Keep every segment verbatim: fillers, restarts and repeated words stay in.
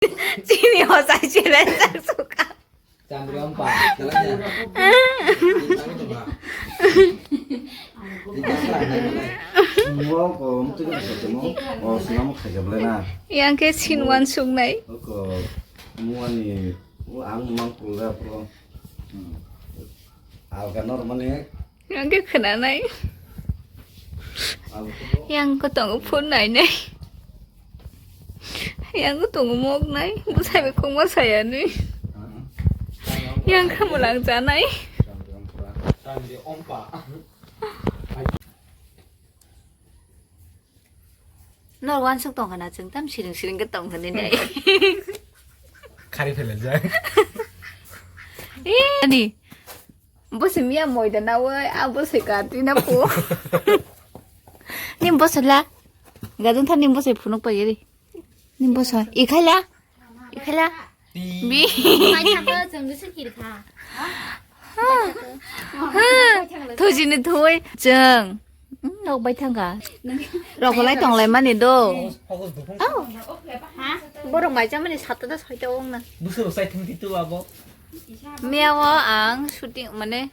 Chini hosai chile chak suka. Chandra ang pa, kalanya. Mo ko, mo tu ko mo, o sima mo khaja bela na. Yang ke sin wan sung nai. Ko, mo ani, o ang mang pula pro. Alga normal ni. Yang ke khna nai. Yang ko tong phone nai nai. Yang ko tong mok nai. Busai be khong ma saya nui. Yang khamulang cha nai. Nor wansuk tong khana chwng tam siring siring ke tong khani nai. Khari phela jai. Eh, ani. Bose miya moida na wai, a bose kati na po. Nim bose la. Gadun tha nim bose phunuk pa yeri. Nim bose. Ikhaila. Ikhaila. Bi. Mai thangka chwng gisi kirkha. Thujini thui chwng. Hmm, nok bai thangka. Rok lai tong lai mani do. Au. Ha? Borok mai chamani satta da soita ong na. Busu sai thung ti tu abo. Miya o ang shooting mane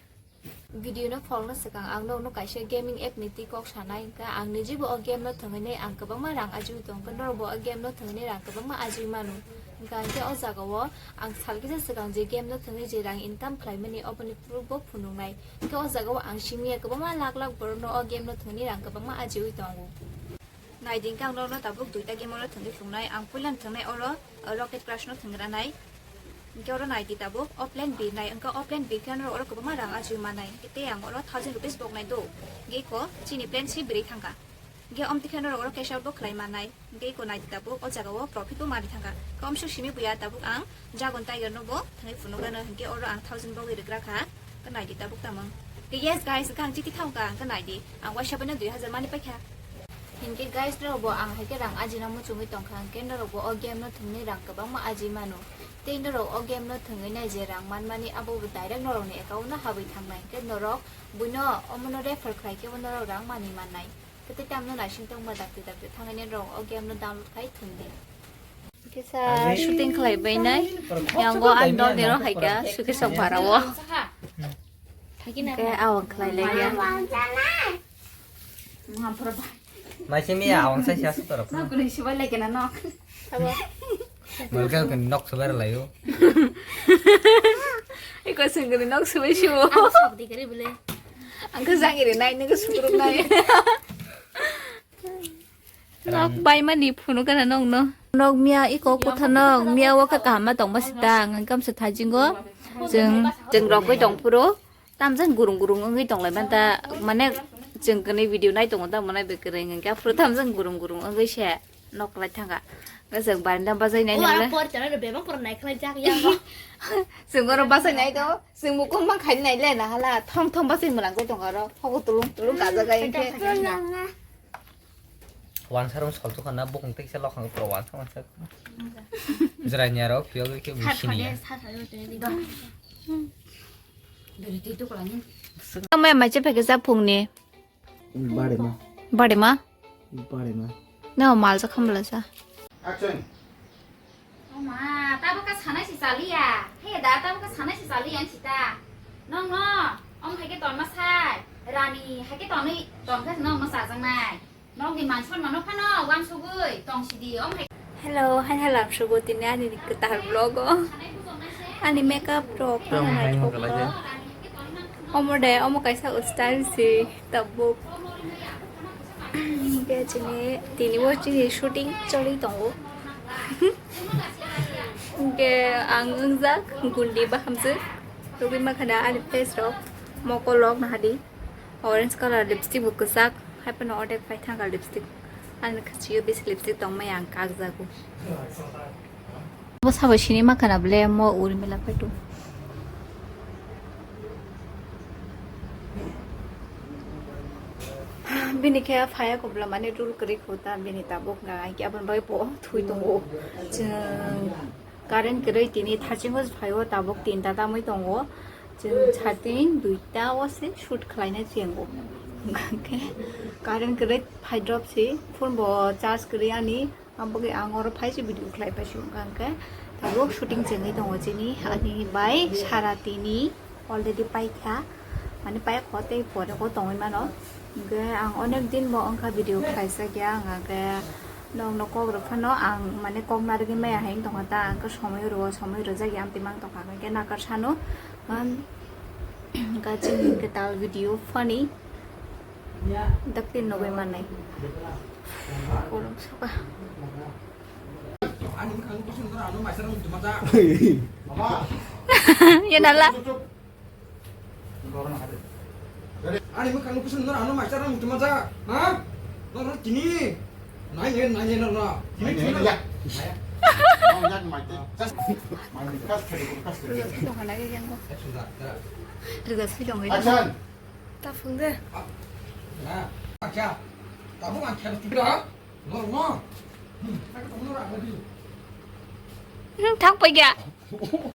video no pholna swkang ang nokno kaisa gaming app ni twi kok sanai hwnkha ang nijibo o game no thwngwi nai ang kwbangma rang ajiwi tong khe norokbo o game no thwngwi nai rang kwbangma ajiwi mano hwnkha hwnkhe o jaga o ang sal kisa swkang je game no thwngwi je rang income khlaimani oboni proof bo phunuknai hwnkhe o jaga o ang simiya kwbangma lakh lakh borok no o game no thwngwi rang kwbangma ajiwi tongo. Naidi hwnkhe ang norokno tabuk duita game oro thwngwi phunuknai. Ang puilano thwngnai oro, uh, Rocket Crush no thwngranai. Hwnkhe oro naidi tabuk offline birnai. Hwnkhe offline birkhe norok oro kwbangma rang ajiwi mannai. Hwnkhe tei ang oro thousand rupees boknai do. Hwnkhe eko chini plan si birwi thangkha. Hwnkhe omtwi khe norok oro cash out bo khlai mannai. Hwnkhe eko naidi tabuk o jaga o profit bo manwi thangkha. Hwnkhe omsuk simi buya tabuk ang Dragon Tiger no bo thangwi phunukgano, hwnkhe oro ang thousand bogwi rwgrakha. Hwnkhe naidi tabuk tamung. Hwnkhe yes guys, hwnkhe ang chiti thangkha, hwnkhe naidi. Ang waisa baino dui hazar mani paikha. Hinkhe guys, norokbo ang hai khe rang ajina muchungwi tongkha, hinkhe norokbo o game no thwngwi rang kwbangma aji mano. Tei norok o game no thwngwi nai je rang manmani, abo bo direct norokni account no habwi thangnai, hinkhe norok buino omono refer khlai khe bo norok rang manwi mannai. Tei tamno naising tongma dakti dakti thangwi norok o game no download khai thwngdi. Kisa shooting khlai bainai, yango ang dol dero hai kha, sukhe sok bara o. Hinkhe awang khlai lai ya. Naisimi ya, awang sai siya sutor. Nok ni sibai lai kena nok. Sabo. Mulka kan nok subai lai o. Iko sengkri nok subai sibo. Ang sok di kari bole. Ang khe jang iri nai, nang khe sukruk nai. Nok bai mani phunu kana nong no. Nok miya iko kutha nok miya o kha kaham ma tong ma sita ang kam sa thajingo. Jeng jeng rok bai tong phuru. Tamjani gurung gurung wngwi tonglaimanta, mane, chwng kwnwi video nai tongo, tamo nai bai kwrwng hwnkhe, aphuru tamjani gurung gurung wngwi se nok lai thangkha. Hwnkhe chwng barenda bajai nai nang le. Chwng oro bachai nai tongo, chwng mukung mang khai nai le na hala, thom thom bachai mwlang khe tongo oro, hogo tulung tulung kajak ai hwnkhe. Wansa rong sol thukha na, bukung teksa lokhang pura wansa wansa. Jranya rok piyok khe bisini ya. Tamo ya mai chepe kisa phungni. Bade ma. Bade ma. Bade ma. Na mal sa khamla sa. Action. O ma, tabo ka sanai si chaliya. He da, tabo ka sanai si chaliya ang sita. Nong no, om hai ke ton ma sai. Rani, hai ke tonwi, ton kha nong no sajang nai. Nokni man son mano phano wansugwi tong sidi, om hai. Hello, hai hello, sugo tini ani kwtal vlog o. Ani makeup rok phano naithok kha. Omo de, omo kaisa style si tabuk. Hwnkhe chini tini bo chini shooting choli tongo. Hwnkhe ang wngjak gundi bahamjwk. Rugwi makhana ani face rok, mokol rok nahadi. Orange colour lipstick bo kwchak, hai phano ordek phai thangkha lipstick. Ani khachio bisi lipstick tongmaya ang kakjago. Bo sabo sini makhana ble mo Urmila paitu. Bini khe phaya kubla mane rul kwrwi khuta bini tabuk ga ai khe aboni bagwi bo thui tongo. Chwng current kwrwi tini thachingo phaio tabuk tinta tamwi tongo. Chwng satin duita o se shoot khlaina chenggo. Hwnkhe current kwrwi phai drop si, phone bo charge kwrwi ani, aboni ang oro phai se video khlai paisio hwnkha hwnkhe tabuk shooting chengwi tongo chini ani bai Sarati ni already paikha, mane paikho tei pore kho tongwi mano. Hwnkhe ang onek din bo wngkha video khlaijak ya, hwnkhe nokno kok rw phano ang mane kok narwgwi maya hai wng tongkha ta, hwnkhe somoi rwo somoi rwjak ya amtwi mang tongkha, hwnkhe nakar sano. Gachini kwtal video funny. Dakti nugwi mannai. Kolom soka. Ye nala. Ani mwkhang no kusun nor ano master no muchuma ja, ha? Nor no tini. Nai nai nai nai nor no. Tini nai nai nor. Nai nai ya. Nor yak mai te. Just mai kas khali kas khali. Rwjas pi dong. Action. Ta phung de. Na. Acha. Tabu man khali tu da. Nor no. Hmm. Aku tabu nor aku di. Hmm, thang pai gya.